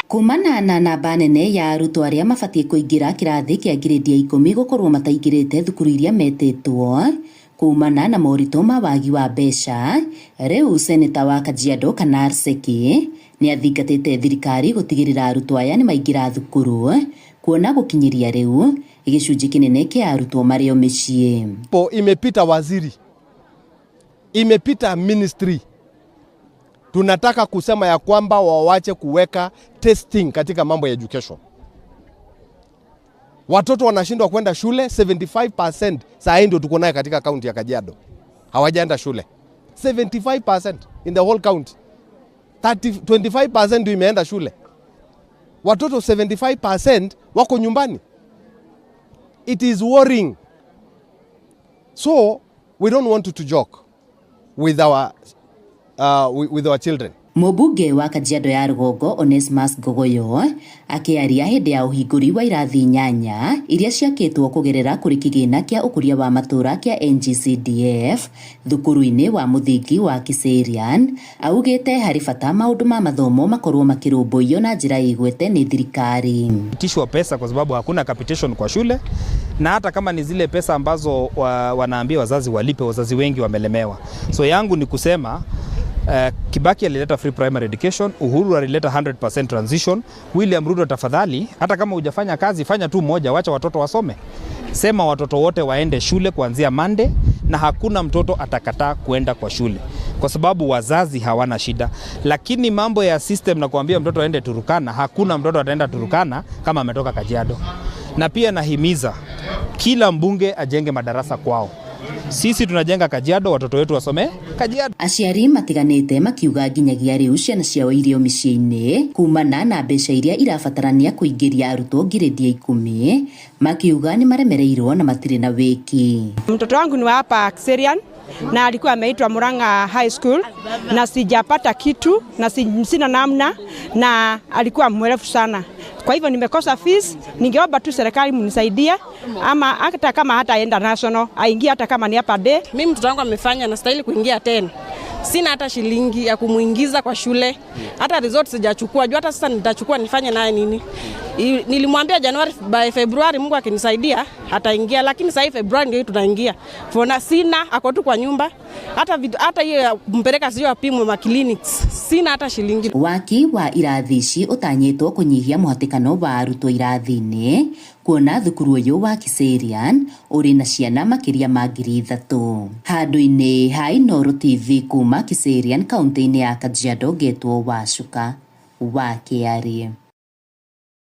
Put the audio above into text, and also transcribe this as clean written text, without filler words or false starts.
Kumana na namba nene ya arutwo arĩa mabatiĩ kũingĩra kĩrathi kĩa ngirĩndi ya 10 gũkorwo mataingĩrĩte thukuru iria metĩtwo kumana na moritũ ma wagi wa mbeca, rĩu seneta wa Kajiado Kanar Seki nĩ athingatĩte thirikari gũtigĩrĩra arutwo aya nĩ maingĩra thukuru, kuona gũkinyĩria rĩu gĩcunjĩ kĩnene kĩa arutwo marĩ o mĩciĩ. Po imepita waziri, imepita ministry. Tunataka kusema ya kwamba wawache kuweka testing katika mambo ya education. Watoto wanashindwa kwenda shule 75%. Saa hii ndio tuko naye katika kaunti ya Kajiado, hawajaenda shule 75% in the whole county. 30, 25% ndio imeenda shule, watoto 75% wako nyumbani. It is worrying. So we don't want to joke with our children. Mũmbunge wa Kajiado ya Rũgongo Onesmus Ngogoyo akĩaria hĩndĩ ya ũhingũri wa irathi 8 iria ciakĩtwo kũgerera kũrĩ kĩgĩna kĩa ũkũria wa matũũra kĩa NGCDF thukuru-inĩ wa mũthingi wa Kiserian, augĩte harĩ bata maũndũ ma mathomo makorwo makĩrũmbũiyo na njĩra ĩgwete nĩ thirikari. Itishwa pesa kwa sababu hakuna capitation kwa shule, na hata kama ni zile pesa ambazo wanaambia wazazi walipe, wazazi wengi wamelemewa. So yangu ni kusema Kibaki alileta free primary education, Uhuru alileta 100% transition. William Ruto, tafadhali, hata kama hujafanya kazi, fanya tu moja, wacha watoto wasome. Sema watoto wote waende shule kuanzia Monday, na hakuna mtoto atakataa kuenda kwa shule kwa sababu wazazi hawana shida. Lakini mambo ya system na kuambia mtoto aende Turkana, hakuna mtoto ataenda Turkana kama ametoka Kajiado. Na pia nahimiza kila mbunge ajenge madarasa kwao. Sisi tunajenga Kajiado, watoto wetu wasome Kajiado. Aciari matiganĩte makiuga nginyagia rĩu ciana ciao irĩ o mĩciĩ-inĩ kumana na mbeca iria irabatarania kũingĩria arutwo ngirĩndi ya 10, makiuga nĩ maremereirwo na matirĩ na wĩki. Mtoto wangu ni wa hapa Kiserian na alikuwa ameitwa Murang'a High School na sijapata kitu na sina namna, na alikuwa mwerevu sana. Kwa hivyo nimekosa fees. Ningeomba tu serikali mnisaidie, ama hata kama hataenda national aingie hata kama ni hapa day. Mimi mtoto wangu amefanya na stahili kuingia tena, sina hata shilingi ya kumuingiza kwa shule, hata result sijachukua. Juu hata sasa nitachukua nifanye naye nini? Nilimwambia Januari, by February Mungu akinisaidia ataingia, lakini sasa hivi February ndio tunaingia. Fona sina, ako tu kwa nyumba. Hata hiyo ya kumpeleka sio apimwe ma clinics, sina hata shilingi. Waki wa irathi ici ũtanyĩtwo kũnyihia mũhatĩkano wa arutwo irathi-inĩ, kuona thukuru ũyũ wa Kiserian ũrĩ na ciana makĩria ma 3,000. Handũ-inĩ ha Inooro TV kuma Kiserian kaunti-inĩ ya Kajiado, ngetwo Wacuka wa Kĩarĩ.